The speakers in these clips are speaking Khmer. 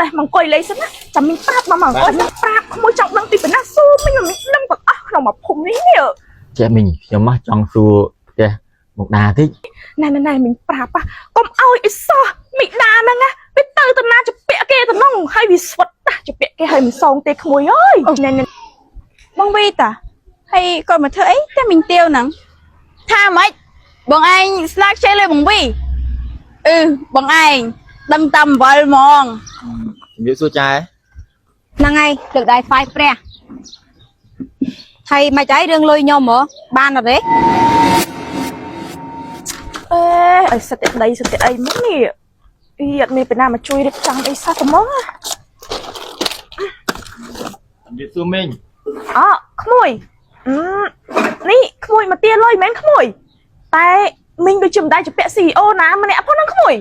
ណែមកអង្គុយលេងសិនណាចាំមីងប្រាប់មកមកអង្គុយសិនប្រាប់ក្មួយចង់ដឹងពីបណ្ណាសួរមីងមិនដឹងទាំងអស់ក្នុងមួយភូមិនេះនេះ ចេះមីងខ្ញុំមកចង់សួរផ្ទះមកដាតិច ណែណែណែមីងប្រាប់កុំឲ្យអីសោះមីដាហ្នឹងណាវាទៅទៅណាជពាក់គេទៅនោះហើយវាស្វិតណាស់ជពាក់គេហើយមិនសងទេក្មួយអើយណែណែ បងវីតាហើយគាត់មកធ្វើអីតែមីងទាវហ្នឹងថាម៉េចបងឯងស្លាកខ្ចីលើបងវីអឺបងឯងដឹងតាមអំបិលហ្មង ជំរាបសួរចែ ហ្នឹងហើយលើកដៃថ្វាយព្រះហើយមិនអីរឿងលុយខ្ញុំហ៎បានអត់ទេ អេឲ្យសិតតែដីសិតតែអីមកនេះអីអត់មានពីណាមកជួយរៀបចំអីសោះតែមក ជំរាបសួរមីង អក្មួយអឺនេះក្មួយមកទាលុយមែនក្មួយតែមីងដូចជាមិនដែរជពាក់ CEO ណាម្នាក់ផងហ្នឹងក្មួយ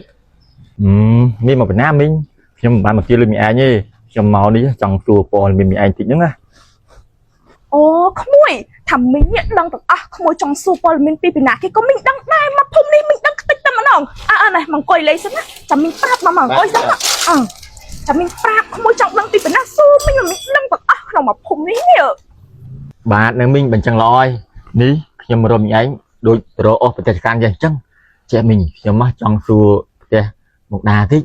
ហឹមមីងមកពីណាមីងខ្ញុំមិនបានមកទាលុយមីឯងទេខ្ញុំមកនេះចង់សួរព័ត៌មានមីឯងតិចហ្នឹងណា អូក្មួយថាមីងនេះដឹងទាំងអស់ក្មួយចង់សួរព័ត៌មានពីពីណាគេក៏មីងដឹងដែរមកភូមិនេះមីងដឹងខ្ទេចតែម្ដងអើអើណែមកអង្គុយលេងសិនណាចាំមីងប្រាប់មកមកអង្គុយសិនណាអើចាំមីងប្រាប់ក្មួយចង់ដឹងពីពីណាសួរមីងមិនដឹងទាំងអស់ក្នុងមួយភូមិនេះនេះ បាទនៅមីងបញ្ចឹងល្អហើយនេះខ្ញុំមករកមីឯងដូចរកអស់បច្ចេកការយ៉ាងអញ្ចឹងចេះមីងខ្ញុំមកចង់សួរផ្ទះមកដាតិច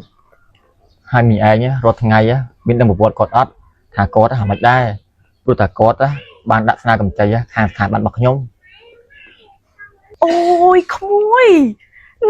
ហើយមីឯងរាល់ថ្ងៃមានដឹងប្រវត្តិគាត់អត់ថាគាត់ហាមិនដែរព្រោះតែគាត់បានដាក់ស្នាកម្ចីខាងស្ថាប័នរបស់ខ្ញុំ អូយក្មួយ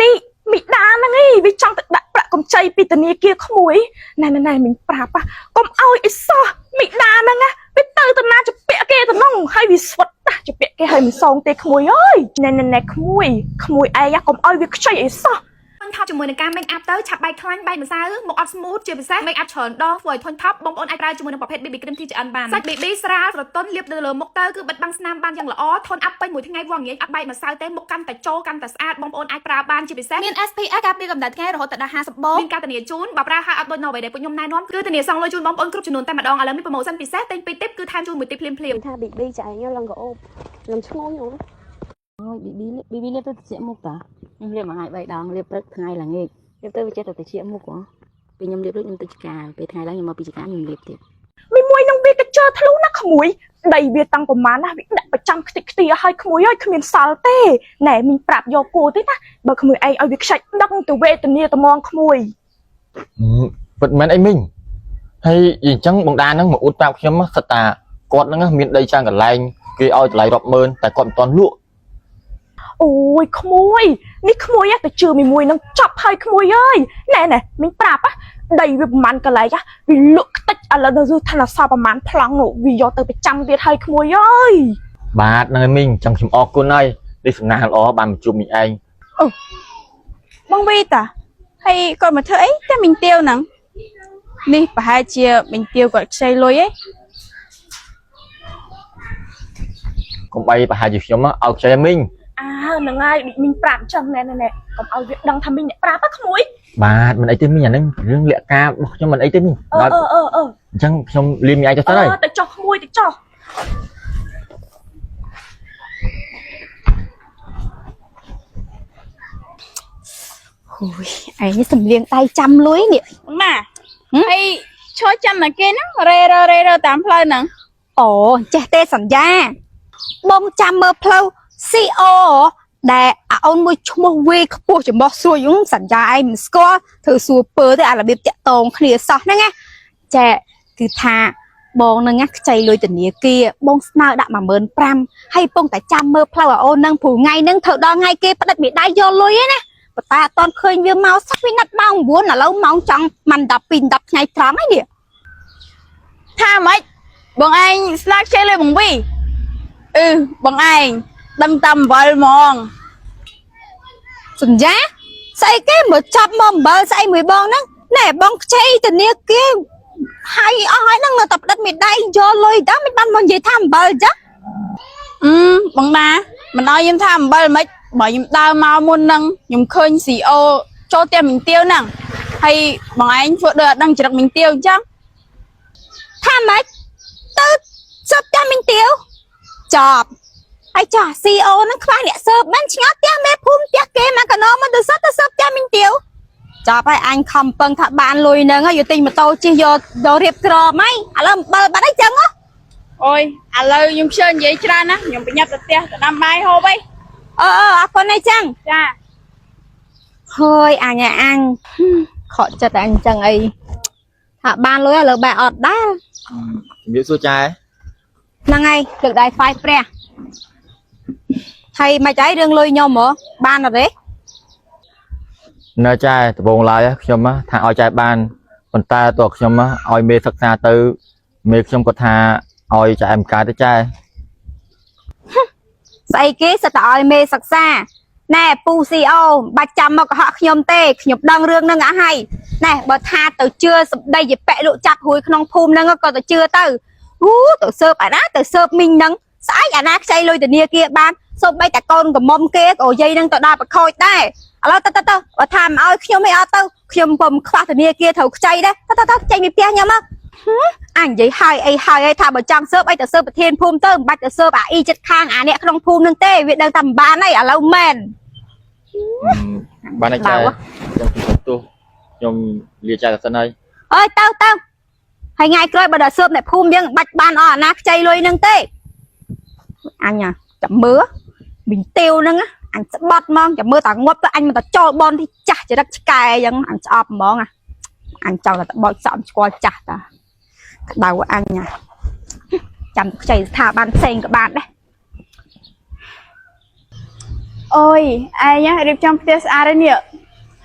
នេះមីដាហ្នឹងឯងវាចង់ទៅដាក់ប្រាក់កម្ចីពីធនាគារក្មួយណែណែណែមីងប្រាប់កុំឲ្យអីសោះមីដាហ្នឹងណាវាទៅទៅណាជពាក់គេទៅនោះហើយវាស្វិតណាស់ជពាក់គេហើយមិនសងទេក្មួយអើយណែណែណែក្មួយក្មួយឯងកុំឲ្យវាខ្ចីអីសោះ ធុញថប់ជាមួយនឹងការ make up ទៅឆាប់បែកខ្លាញ់បែកម្សៅមុខអត់ smooth ជាពិសេស make up ច្រើនដងធ្វើឲ្យធុញថប់បងប្អូនអាចប្រើជាមួយនឹងប្រភេទ BB cream TGN បានសាច់ BB ស្រាលស្រទន់លាបទៅលើមុខទៅគឺបិទបាំងស្នាមបានយ៉ាងល្អធន់អាប់ពេញមួយថ្ងៃវងងាយអត់បែកម្សៅទេមុខកាន់តែចូលកាន់តែស្អាតបងប្អូនអាចប្រើបានជាពិសេសមាន SPF ការពារកម្ដៅថ្ងៃរហូតដល់50បូកមានការធានាជូនបើប្រើហើយអត់ដូចនៅអ្វីដែលពួកខ្ញុំណែនាំគឺធានាសងលុយជូនបងប្អូនគ្រប់ចំនួនតែម្ដងឥឡូវមាន promotion ពិសេសទិញ2ទីបគឺថែមជូន1ទីបភ្លាមៗ ថា BB ចាឯងឡើងក៏អូបឡើងឈ្ងុយហ្នឹង អូយ BB លាប BB លាបទៅតិចមុខតាខ្ញុំលាបមួយថ្ងៃ3ដងលាបព្រឹកថ្ងៃល្ងាចលាបទៅវាចេះតែតិចមុខហ៎ពេលខ្ញុំលាបរួចខ្ញុំទៅចការពេលថ្ងៃឡើងខ្ញុំមកពីចការខ្ញុំលាបទៀត មីមួយនឹងវាកញ្ចើធ្លុះណាក្មួយដីវាតាំងប្រមាណណាវាដាក់ប្រចាំខ្ទេចខ្ទីឲ្យក្មួយឲ្យគ្មានសល់ទេណែមីងប្រាប់យកគួទេណាបើក្មួយឯងឲ្យវាខ្ចាច់ដឹងទៅវេទនាត្មងក្មួយ ហឹមពិតមែនអីមីងហើយអញ្ចឹងបងដាហ្នឹងមកអួតប្រាប់ខ្ញុំសិតតាគាត់ហ្នឹងមានដីច្រើនកន្លែងគេឲ្យតម្លៃរាប់ម៉ឺនតែគាត់មិនទាន់លក់ អូយក្មួយនេះក្មួយទៅជឿមីមួយនឹងចាប់ហើយក្មួយអើយណែណែមីងប្រាប់ដីវាប្រមាណកន្លែងវាលក់ខ្ទេចឥឡូវនៅថាសល់ប្រមាណប្លង់នោះវាយកទៅប្រចាំទៀតហើយក្មួយអើយ បាទហ្នឹងហើយមីងអញ្ចឹងខ្ញុំអរគុណហើយនេះសំណាងល្អបានមកជួបមីងឯង បងវីតាហើយគាត់មកធ្វើអីតែមីងទាវហ្នឹងនេះប្រហែលជាមីងទាវគាត់ខ្ចីលុយឯង កុំបីប្រហែលជាខ្ញុំឲ្យខ្ចីមីង អើហ្នឹងហើយដូចមីងប្រាប់អញ្ចឹងណែណែណែកុំឲ្យវាដឹងថាមីងអ្នកប្រាប់ហ៎ក្មួយ បាទមិនអីទេមីងអាហ្នឹងរឿងលាក់ការរបស់ខ្ញុំមិនអីទេមីង បាទ អឺអឺអឺអឺ អញ្ចឹងខ្ញុំលាមីងឯងចុះទៅហើយ អឺទៅចុះក្មួយទៅចុះ អូយឯងនេះសំលៀងដៃចាំលុយនេះ បងណាហើយឈរចាំតែគេហ្នឹងរេររេរតាមផ្លូវហ្នឹង អូចេះទេសន្យាបងចាំមើលផ្លូវ CO ដែលអាអូនមួយឈ្មោះវេខ្ពស់ចំបោះសួយហ្នឹងសន្យាឯងមិនស្គាល់ធ្វើសួរពើទៅអារបៀបតាក់តងគ្នាសោះហ្នឹងណាចែគឺថាបងហ្នឹងណាខ្ចីលុយធនាគារបងស្នើដាក់15000ហើយពងតែចាំមើលផ្លូវអាអូនហ្នឹងព្រោះថ្ងៃហ្នឹងធ្វើដល់ថ្ងៃគេផ្ដិតមេដៃយកលុយឯណាប៉ុន្តែអត់ទាន់ឃើញវាមកសោះវាណាត់ម៉ោង9ឥឡូវម៉ោងចង់ម៉ាន់12 10ថ្ងៃត្រង់ហើយនេះ ថាម៉េចបងឯងស្លាកខ្ចីលើបងវីអឺបងឯងដឹងតាមអំបិលហ្មង សន្យាស្អីគេមកចាប់មកអំបិលស្អីមួយបងហ្នឹងណែបងខ្ចីធនាគារហើយអស់ហើយហ្នឹងនៅតែផ្ដិតមេដៃយកលុយតើមិនបានមកនិយាយថាអំបិលចឹង អឺបងណាមិនឲ្យខ្ញុំថាអំបិលមិនបើខ្ញុំដើរមកមុនហ្នឹងខ្ញុំឃើញ CO ចូលផ្ទះមីងទាវហ្នឹងហើយបងឯងធ្វើដូចអត់ដឹងចរិតមីងទាវអញ្ចឹង ថាម៉េចទៅសើបផ្ទះមីងទាវចប់ហើយចាស់ CEO ហ្នឹងខ្វះអ្នកសើបមិនឆ្ងល់ផ្ទះមេភូមិផ្ទះគេមកកណោមកទៅសើបទៅសើបផ្ទះមីងទាវ ចាប់ហើយអញខំពឹងថាបានលុយហ្នឹងហើយយកទិញម៉ូតូជិះយកយករៀបក្រមហីឥឡូវអំបិលបាត់អីចឹងហ៎ អូយឥឡូវខ្ញុំខ្ជិលនិយាយច្រើនណាស់ខ្ញុំប្រញាប់ទៅផ្ទះទៅដាំបាយហូបអី អឺអឺអរគុណអីចឹង ចា ហើយអញឯអញហឹមខកចិត្តអញចឹងអីថាបានលុយឥឡូវបែរអត់ដែរ ជំរាបសួរចែ ហ្នឹងហើយលើកដៃថ្វាយព្រះហើយមិនអីរឿងលុយខ្ញុំហ៎បានអត់ទេ នៅចែដំបងឡើយខ្ញុំថាឲ្យចែបានប៉ុន្តែតើខ្ញុំឲ្យមេសិក្សាទៅមេខ្ញុំគាត់ថាឲ្យចែមិនកើតទេចែ ស្អីគេសិតតែឲ្យមេសិក្សាណែពូស៊ីអូមិនបាច់ចាំមកកុហកខ្ញុំទេខ្ញុំដឹងរឿងហ្នឹងអស់ហើយណែបើថាទៅជឿសម្ដីយប៉ែលក់ចាប់រួយក្នុងភូមិហ្នឹងក៏ទៅជឿទៅអូទៅសើបអាណាទៅសើបមីងហ្នឹងស្អែកអាណាខ្ចីលុយធនាគារបានសូម្បីតែកូនកំមុំគេក៏យាយហ្នឹងទៅដល់ប្រខូចដែរឥឡូវទៅទៅទៅបើថាមិនឲ្យខ្ញុំឯអត់ទៅខ្ញុំក៏មិនខ្វះធនាគារត្រូវខ្ចីដែរទៅទៅទៅចេញពីផ្ទះខ្ញុំមក អញនិយាយហើយអីហើយអីថាបើចង់សើបអីទៅសើបប្រធានភូមិទៅមិនបាច់ទៅសើបអាអ៊ីចិត្តខាងអាអ្នកក្នុងភូមិនឹងទេវាដឹងតែមិនបានហើយឥឡូវមែន បានហើយចែខ្ញុំសុំទោសខ្ញុំលាចែទៅសិនហើយ អើយទៅទៅហើយថ្ងៃក្រោយបើដល់សើបអ្នកភូមិយើងមិនបាច់បានអស់អាណាខ្ចីលុយនឹងទេអញចាំមើលមីងទាវហ្នឹងអញស្បត់ហ្មងចាំមើលតាងាប់ទៅអញមិនទៅចូលបនទីចាស់ចរិតឆ្កែអញ្ចឹងអញស្អប់ហ្មងអញចង់តែបោចសក់ស្គាល់ចាស់តាក្តៅអញចាំខ្ចីស្ថាប័នផ្សេងក៏បានដែរ អូយឯងរៀបចំផ្ទះស្អាតហើយនេះ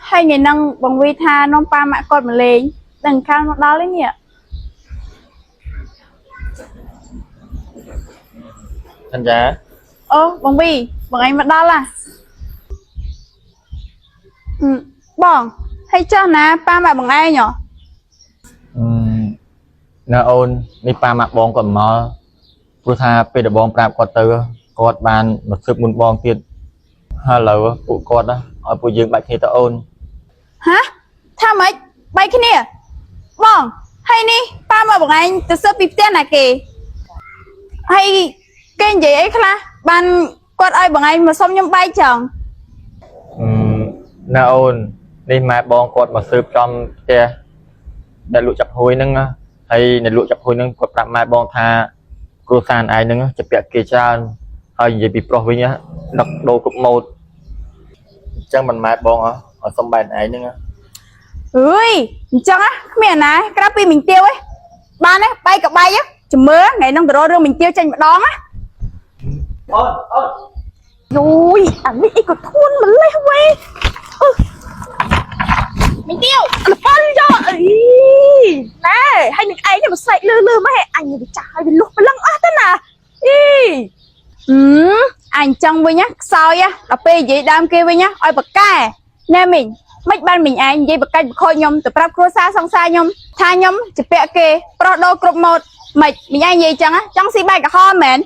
ហើយថ្ងៃហ្នឹងបងវីថានាំប៉ាម៉ាក់គាត់មកលេងដឹងខាងមកដល់ហើយនេះ សន្យា អូបងវីបងឯងមកដល់ហ่ะអឺបងហើយចុះណាប៉ាម៉ាក់បងឯងហ៎ អឺនៅអូននេះប៉ាម៉ាក់បងគាត់មកព្រោះថាពេលដែលបងប្រាប់គាត់ទៅគាត់បានមកស៊ើបមុនបងទៀតហើយឥឡូវពួកគាត់ឲ្យពួកយើងបាច់គ្នាទៅអូន ហាថាម៉េចបែកគ្នាបងហើយនេះប៉ាម៉ាក់បងឯងទៅសើបពីផ្ទះណាគេហើយគេនិយាយអីខ្លះបានគាត់ឲ្យបងឯងមកសុំខ្ញុំបែកចង់ អឺណែអូននេះម៉ែបងគាត់មកស៊ើបចំផ្ទះដែលលក់ចាប់ហួយហ្នឹងណាហើយអ្នកលក់ចាប់ហួយហ្នឹងគាត់ប្រាប់ម៉ែបងថាគ្រួសារឯងហ្នឹងជាពាក់គេច្រើនហើយនិយាយពីប្រុសវិញណាដឹកដូរគ្រប់ម៉ូតអញ្ចឹងមិនម៉ែបងហ៎ឲ្យសុំបែនឯងហ្នឹងណា អើយអញ្ចឹងណាគ្មានអាណាក្រៅពីមីងទាវឯងបានទេបែកក៏បែកចាំមើលថ្ងៃហ្នឹងទៅរករឿងមីងទាវចេញម្ដងណា យូយអានេះអីក៏ធួនម្លេះវេ មីងទាវ លប៉លយកអីណែហើយនឹងឯងមកស្រែកលឺលឺមកអញវាចាស់ហើយវាលុះព្រលឹងអស់ទៅណាអី ហឹមអញចង់វិញណាខ្សោយណាដល់ពេលនិយាយដើមគេវិញណាឲ្យបកកែណែមីងមិនបានមីងឯងនិយាយបកាច់បខូចខ្ញុំទៅប្រាប់គ្រួសារសង្សារខ្ញុំថាខ្ញុំជាពាក់គេប្រុសដូរគ្រប់ម៉ូតមិនមីងឯងនិយាយចឹងណាចង់ស៊ីបាយក្រហមមែន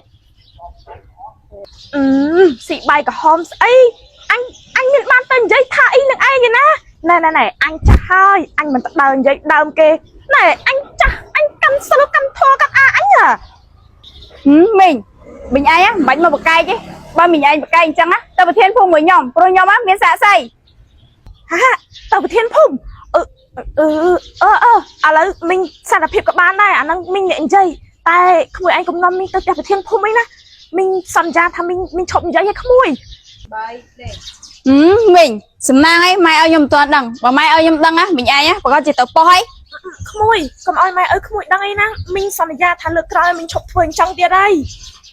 អឺស៊ីបាយក្រហមស្អីអញអញមានបានទៅនិយាយថាអីនឹងឯងឯណាណែណែណែអញចាស់ហើយអញមិនទៅដើរនិយាយដើមគេណែអញចាស់អញកាន់សិលកាន់ធေါ်កាន់អាអញហ៎ ហឹមមីងមីងឯងណាមិនបាច់មកបកែកទេបើមីងឯងបកែកអញ្ចឹងណាទៅប្រធានភូមិមួយខ្ញុំព្រោះខ្ញុំណាមានសាក់សី ហាទៅប្រធានភូមិអឺអឺអឺអឺឥឡូវមីងសារភាពក៏បានដែរអាហ្នឹងមីងអ្នកនិយាយតែក្មួយឯងកំណំមីងទៅផ្ទះប្រធានភូមិអីណាមីងសន្យាថាមីងមីងឈប់និយាយឲ្យក្មួយ ហឹមមីងសំណាងអីម៉ែឲ្យខ្ញុំមិនទាន់ដឹងបើម៉ែឲ្យខ្ញុំដឹងណាមីងឯងណាប្រកាសជាទៅប៉ុស្តិ៍ហើយ ក្មួយកុំឲ្យម៉ែឪក្មួយដឹងអីណាមីងសន្យាថាលើកក្រោយមីងឈប់ធ្វើអញ្ចឹងទៀតហើយ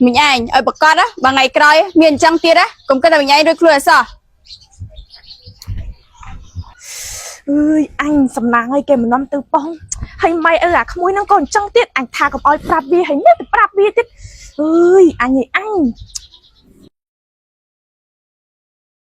មីងឯងឲ្យប្រកាសណាបើថ្ងៃក្រោយមានអញ្ចឹងទៀតណាកុំគិតថាមីងឯងរួចខ្លួនអីសោះ អើយអញសំណាងឲ្យគេមិននាំទៅប៉ុងហើយម៉ែឪអាក្មួយហ្នឹងក៏អញ្ចឹងទៀតអញថាកុំឲ្យប្រាប់វាហើយនៅតែប្រាប់វាទៀតអើយអញឯងអញ